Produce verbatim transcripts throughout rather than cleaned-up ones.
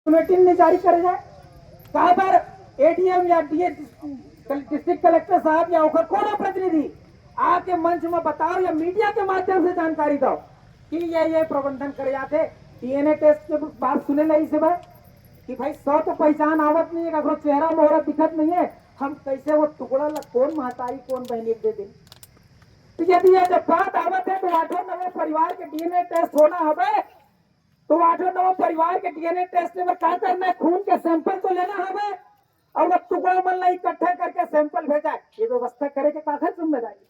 Notice नहीं जारी करे जाए? काबर एडीएम या डीए, डिस्ट्रिक्ट कलेक्टर साहब या ओकर कोनो प्रतिनिधि आके मंच में बताओ या मीडिया के माध्यम से जानकारी दो कि ये ये प्रबंधन करे जाते। डीएनए टेस्ट के बात सुने नहीं से भाई कि भाई सौ तो पहचान आवत नहीं है, ककरो चेहरा मोहरा दिखत नहीं है, हम कैसे वो टुकड़ा ला कौन महतारी कौन बहनी के दे दे? तो यदि ये जब बात आवत है तो आठों नवे परिवार के डीएनए टेस्ट होना हवे, तो आठों नवे परिवार के डीएनए टेस्ट में क्या करना है? खून के सैंपल तो लेना हवे और वो टुकड़ा मन ला इकट्ठा करके सैंपल भेजा है। ये व्यवस्था करे के काखर जिम्मेदारी?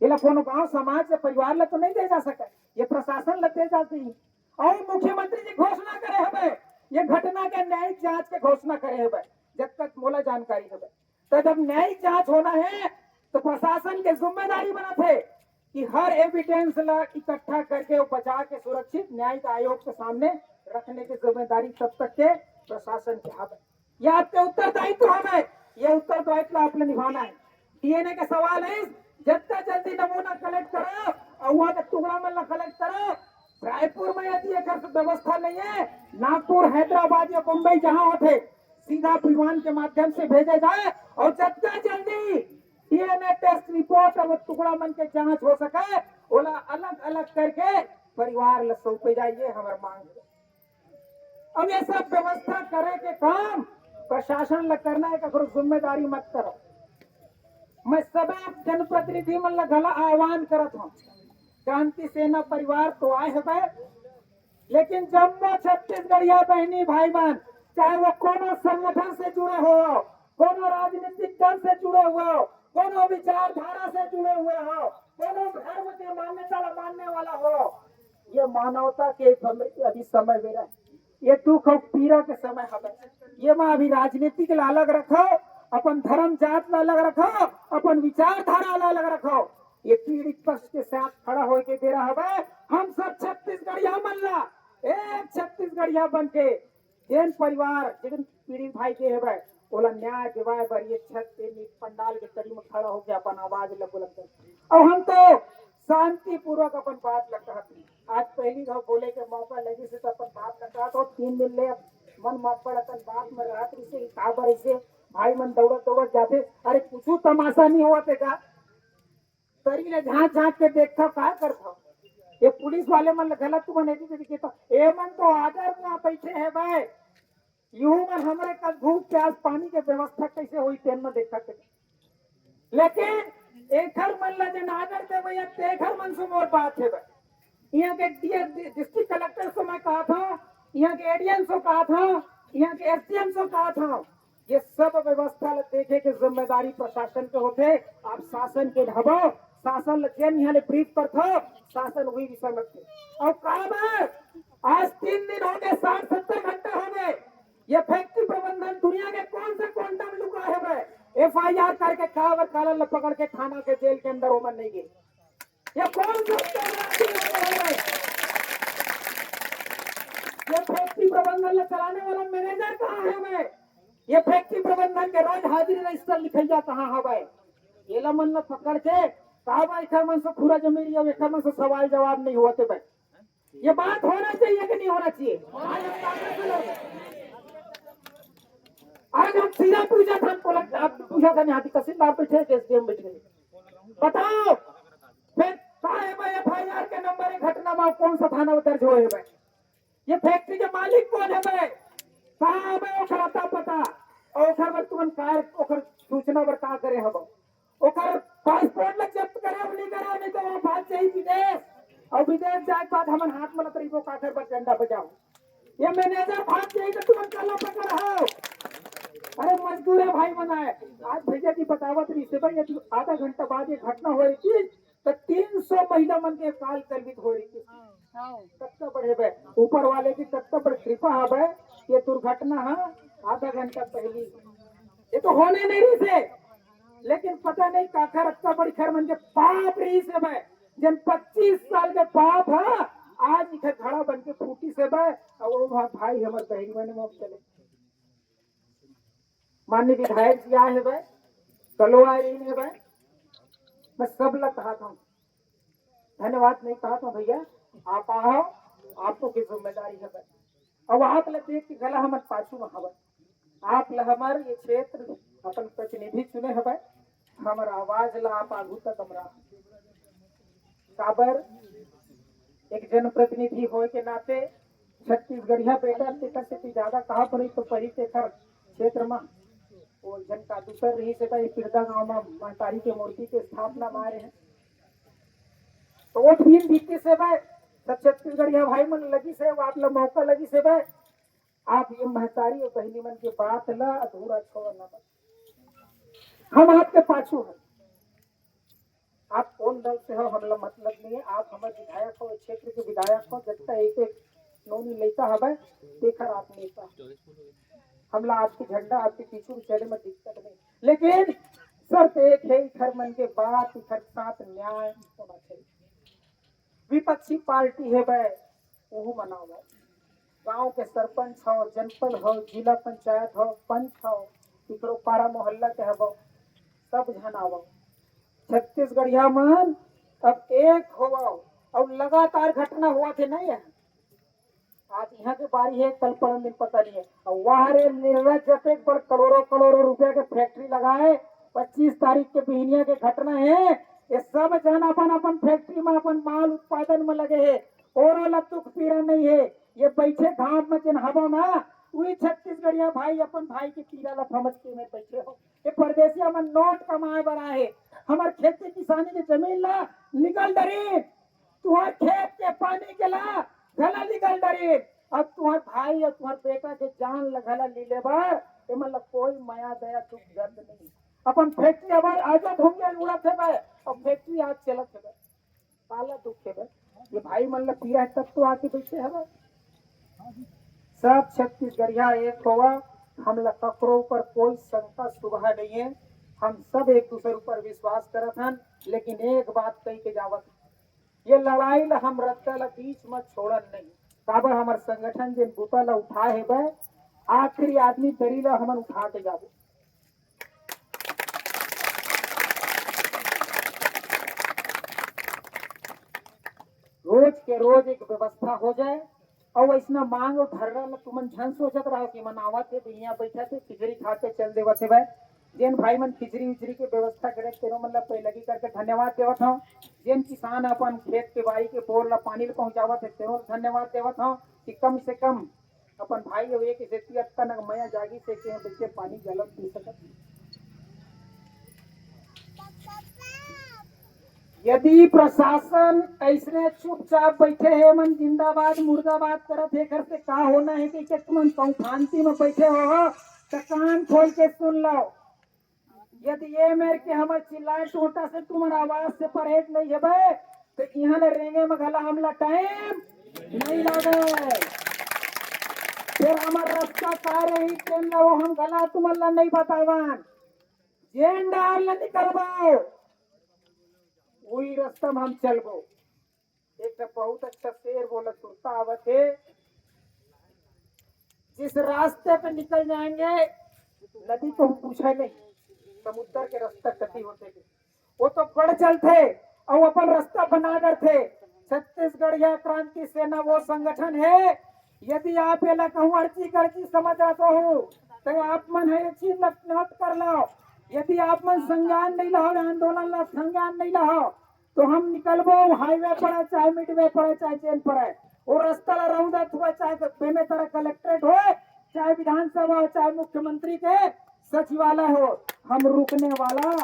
ये ला कोनो गांव समाज या परिवार ला तो नहीं दे जा सके, ये प्रशासन ला दे जाती है। और मुख्यमंत्री जी घोषणा करे हवे, ये घटना के न्यायिक जांच के घोषणा करे हवे, जब तक मोला जानकारी हवे। तो जब न्यायिक जांच होना है तो प्रशासन के जिम्मेदारी बनत है कि हर एविडेंस ला इकट्ठा करके वो बचा के सुरक्षित न्यायिक आयोग के सामने रखने की जिम्मेदारी तब तक के प्रशासन के हाथ है। ये आपके उत्तरदायित्व हवे, ये उत्तरदायित्व आपने निभाना है। डीएनए का सवाल है, जितना जल्दी नमूना कलेक्ट करो और वहां के टुकड़ा मन ला कलेक्ट करो। रायपुर में यदि एक व्यवस्था नहीं है, नागपुर, हैदराबाद या बम्बई जहां होते, सीधा विमान के माध्यम से भेजे जाए और जितना जल्दी डीएनए टेस्ट रिपोर्ट और टुकड़ा मन के जांच हो सके, ओला अलग अलग करके परिवार ला सौंपे जाए, ये हमार मांग है। अब ये सब व्यवस्था करे के काम प्रशासन ला करना है, ककरो जिम्मेदारी मत करो। मैं सभी जनप्रतिनिधि मन ला घला आह्वान करत हूँ, क्रांति सेना परिवार तो आए हवे, लेकिन जम्मो छत्तीसगढ़िया बहनी भाई मन, चाहे वो कोनो संगठन से जुड़े हो, कोनो राजनीतिक दल से जुड़े हुए हो, कोनो विचारधारा से जुड़े हुए हो, कोनो धर्म के मान्यता ला मानने वाला हो, ये मानवता के समय, अभी समय बेरा है। ये दुख और पीड़ा के समय हवे। ये मा अभी राजनीतिक ला अलग रखो, अपन धर्म जात ला अलग रखो, अपन विचारधारा ला अलग रखो। ये पीड़ित पक्ष के साथ खड़ा होए के बेरा हवे। हम सब छत्तीसगढ़िया मन ला एक छत्तीसगढ़िया बन के जेन परिवार, जेन पीड़ित भाई के हवे, ओला न्याय दिवाए बर ये छत के नीच पंडाल के तरी में खड़ा होके अपन आवाज ला बुलंद कर। और हम तो शांतिपूर्वक अपन बात ला कहत हन। आज पहली घाव बोले के मौका लगिस हे तो अपन बात ला कहत हन। तीन दिन ले मन मत पड़ अपन बात में रात से ही काबर ऐसे भाई मन दौड़त दौड़त जाते। अरे कुछ तमाशा नहीं होवत हे का? तरी ले झांक झांक के देखथव, का करथव? ये पुलिस वाले मन ल गलत तुमन एती तेती कहथव, ए मन तो आदर में बैठे हे बे, यहू मन हमरे कस भूख प्यास पानी के व्यवस्था कैसे होई तेन में देखत हे। लेकिन एखर मन ल जेन आदर देवइया तेखर मन से मोर बात हे बे। यहाँ के डीएस, डिस्ट्रिक्ट कलेक्टर से मैं कहत हूँ, यहाँ के एडीएम से कहत हूँ, यहाँ के एसडीएम से कहत हूँ, ये सब व्यवस्था ल देखे के जिम्मेदारी प्रशासन के होथे। आप शासन के ढाबो, शासन ल जेन यहाँ ले ब्रीफ करथो, शासन वही विषय में थे। और काबर आज तीन दिन हो गए, साठ सत्तर घंटा हो गए, ये फैक्ट्री प्रबंधन दुनिया के कौन से कोने में लुका है बे? एफआईआर करके काबर काला ल पकड़ के थाना के जेल के अंदर ओमन नहीं गए? ये कौन सा उत्तरदायित्व है? ये फैक्ट्री प्रबंधन ल चलाने वाला मैनेजर कहाँ है बे? ये फैक्ट्री प्रबंधन के रोज हाजिरी रजिस्टर लिखइया कहाँ हवे? एला मन ल पकड़ के काबर एखर मन से पूरा जमीन या एखर मन से सवाल जवाब नहीं होते बे। ये बात होना चाहिए कि नहीं होना चाहिए? आज हम ताकत से लड़-, आज हम सीधा पूछा था, आप पूछा था, यहाँ की तहसीलदार बैठे, एसडीएम बैठे, बताओ फिर का है बे एफआईआर के नंबर एक घटना में कौन सा थाना में दर्ज होए बे? ये फैक्ट्री के मालिक कौन है बे? कहाँ है बे ओकर अता पता? और ओकर बर तुमन काय, ओकर सूचना बर का करे हबो? ओकर पासपोर्ट ल जब्त करे, नहीं करे, नहीं तो वो भाग जाही विदेश। और विदेश जाए के बाद हमन हाथ में लतरीबो काखर बर झंडा बजाओ। ये मैनेजर भाग जाही तो तुमन काला पकड़ हो। अरे मजदूर है भाई मन आए। आज भैया जी बतावत रही से भाई, यदि आधा घंटा बाद ये घटना हो रही थी, तो तीन सौ महिला मन के काल कलवित हो रही थी। कत्ता बड़े बे, ऊपर वाले की कत्ता बड़ कृपा हवे। ये दुर्घटना है आधा घंटा पहली, ये तो होने नहीं रही से, लेकिन पता नहीं काखर अत्ता बड़ी खैर मन के पाप रही से बे, जन पच्चीस साल के पाप है, आज इधर घड़ा बन के फूटी से बे। और वो वहाँ भाई हमर बहन मन वहाँ चले, माननीय विधायक जी आए हे बे, कलो आए रही हे बे, मैं सब लग कहा था, धन्यवाद नहीं कहा था भैया, आप आओ, आपको की जिम्मेदारी है बे। अउ आप ला देख के घला हमन पाछू म हवन। आप ला हमर ये क्षेत्र अपन प्रतिनिधि चुने हवय, हमर आवाज ला आप आगू तक अमरा। काबर, एक जनप्रतिनिधि होय के नाते छत्तीसगढ़िया बेटा, तेकर सेती ज्यादा कहा पड़ी तो परी तेकर क्षेत्र म वो जनता दूसर रही से भाई पिरदा गांव म महतारी के मूर्ति के स्थापना मारे हैं। तो वो दिन बीते से भाई सब छत्तीसगढ़िया भाई मन लगी से, आप ला मौका लगी से भाई, आप ये महतारी और बहिनी मन के बात ला अधूरा छोड़ना मत। हम आपके पाछू हैं। आप कौन दल से हो, हमला मतलब नहीं है। आप हमर विधायक हो, क्षेत्र के विधायक हो, जब तक एक एक नोनी लइका हवय, तेखर आप नेता। हमला आपके झंडा, आपके पीछू के चले में दिक्कत नहीं, लेकिन शर्त एक है, इखर मन के बात, इखर साथ न्याय होना चाहिए। विपक्षी पार्टी है बे, ओहू मनाओ। गांव के सरपंच हो, जनपद हो, जिला पंचायत हो, पंच हो, इकरो पारा मोहल्ला के हवो, सब झन आवो। छत्तीसगढ़िया मन अब एक होवो। अब लगातार घटना हुआ थे नहीं है। आज यहाँ के बारी है, कल परम दिन पता नहीं है। अब वहाँ रे निर्लज जते एक बार करोड़ों करोड़ों रुपया के फैक्ट्री लगाए, पच्चीस तारीख के बिहनिया के घटना है। ये सब जन अपन अपन फैक्ट्री में अपन माल उत्पादन में लगे है, ओरो ला दुख पीरा नहीं है। ये बैठे घाम में जिन हबो ना, वही छत्तीसगढ़िया भाई अपन भाई के पीरा ला समझ के में बैठे हो। ये परदेसिया मन नोट कमाए बर आए हे, हमर खेती किसानी के जमीन ला निगल डरी, तुहर खेत के पानी के ला घला निगल डरी। अब तुहर भाई और तुहर बेटा के जान ला घला ली ले बर एमन ला कोई मया दया दुख दर्द नहीं। अपन फैक्ट्री अब आजाद होंगे, उड़त हे बे, अब फैक्ट्री आज चलत हे बे। काला दुख हे बे, ये भाई मन ला पीरा है तब तो आके बैठे हवे। सब छत्तीसगढ़िया एक होवा, हमला ककरो ऊपर कोई शंका सुबह नहीं है। हम सब एक दूसरे ऊपर विश्वास करत हन, लेकिन एक बात कही के जावत, ये लड़ाई ला हम रद्दा ला बीच में छोड़न नहीं। काबर हमर संगठन जिन बूता ला उठाए हे बे, आखिरी आदमी दरी ला हमन उठा के जाबो। रोज के रोज एक व्यवस्था हो जाए, और वैसना मांग और धरना ला तुमन झन सोचत रहो कि मन आवत हे, बिहिया बैठत हे, खिचड़ी खा के चल देवत हे भाई। जेन भाई मन खिचड़ी उचड़ी के व्यवस्था करे, तेनो मन ला पैलगी करके धन्यवाद देवत हूँ। जेन किसान अपन खेत के बाई के बोर ला पानी ला पहुंचावत हे, तेनो ला धन्यवाद देवत हूँ कि कम से कम अपन भाई अउ एक सेती अतका नग मया जागी से के बच्चे पानी गलत पी सकत। यदि प्रशासन ऐसने चुपचाप बैठे हे, मन जिंदाबाद मुर्दाबाद करत हे, घर से का होना है कि तुमन सौंफांती में बैठे हो, तो कान खोल के सुन लो। यदि ये मेर के हमर चिल्लाए टोटा से तुमन आवाज से परहेज नहीं हेबे, तो यहाँ ले रेंगे में घला हमला टाइम नहीं लागे। फिर हमर रास्ता का रही, तेन ला वो हम घला तुमन ला नहीं बतावन। जेन डार ला निकलबो, वही रास्ता में हम चलबो। एक ठो बहुत अच्छा शेर बोला, सुरता आवत हे, जिस रास्ते पे निकल जाएंगे, नदी को हम पूछे नहीं, समुद्र के रास्ता कति होते हैं, वो तो बढ़ चलते और अपन रास्ता बना करते। छत्तीसगढ़िया क्रांति सेना वो संगठन है, यदि आप एला कहूँ अर्जी गर्जी समझ रहे हो, तो आप मन है ये चीज नोट कर लो। यदि आप मन संज्ञान नहीं लो, आंदोलन ला संज्ञान नहीं लो, तो हम निकलबो, हाईवे पड़े, चाहे मिडवे पड़े, चाहे जेन पड़े, वो रास्ता ला रौंदत हुआ, चाहे बेमेतरा कलेक्ट्रेट हो, चाहे विधानसभा हो, चाहे मुख्यमंत्री के सचिवालय हो, हम रुकने वाला।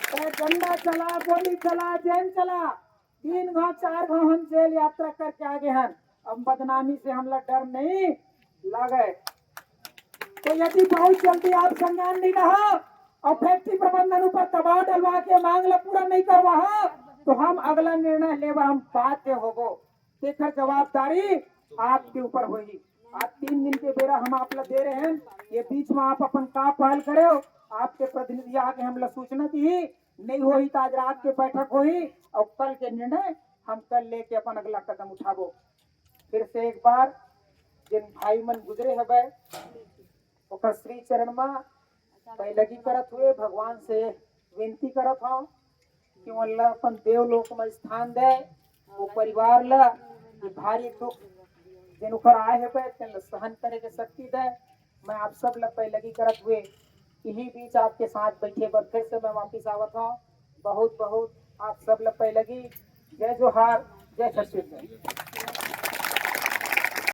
चाहे डंडा चला, गोली चला, जेन चला, तीन घाव, चार घाव हम जेल यात्रा करके आगे हन। अब बदनामी से हमला डर नहीं लागे। तो यदि बहुत जल्दी आप संज्ञान नहीं रहा और फैक्ट्री प्रबंधन ऊपर दबाव डलवा के मांग ला पूरा नहीं करवा, तो हम अगला निर्णय लेवा हम बाध्य होबो। तेकर जवाबदारी आपके ऊपर होही। आज तीन दिन के बेरा हम आप ला दे रहे हैं, ये बीच में आप अपन का पहल करे हो, आपके प्रतिनिधि आके हमला सूचना दी, नहीं होही तो आज रात के बैठक होही और कल के निर्णय हम कल लेके अपन अगला कदम उठाबो। फिर से एक बार जिन भाई मन गुजरे हवे, ओकर श्री चरण मा पैलगी करत हुए भगवान से विनती करत हव कि ओला अपन देवलोक मा स्थान दे, वो परिवार ला ये भारी दुख जेन उखर आए हे बे, तेन ल सहन करे के शक्ति दे। मैं आप सब ल पैलगी करत हुए इही बीच आपके साथ बैठे बर फिर से मैं वापिस आवत हूँ। बहुत बहुत आप सब ल पैलगी। जय जोहार, जय छत्तीसगढ़।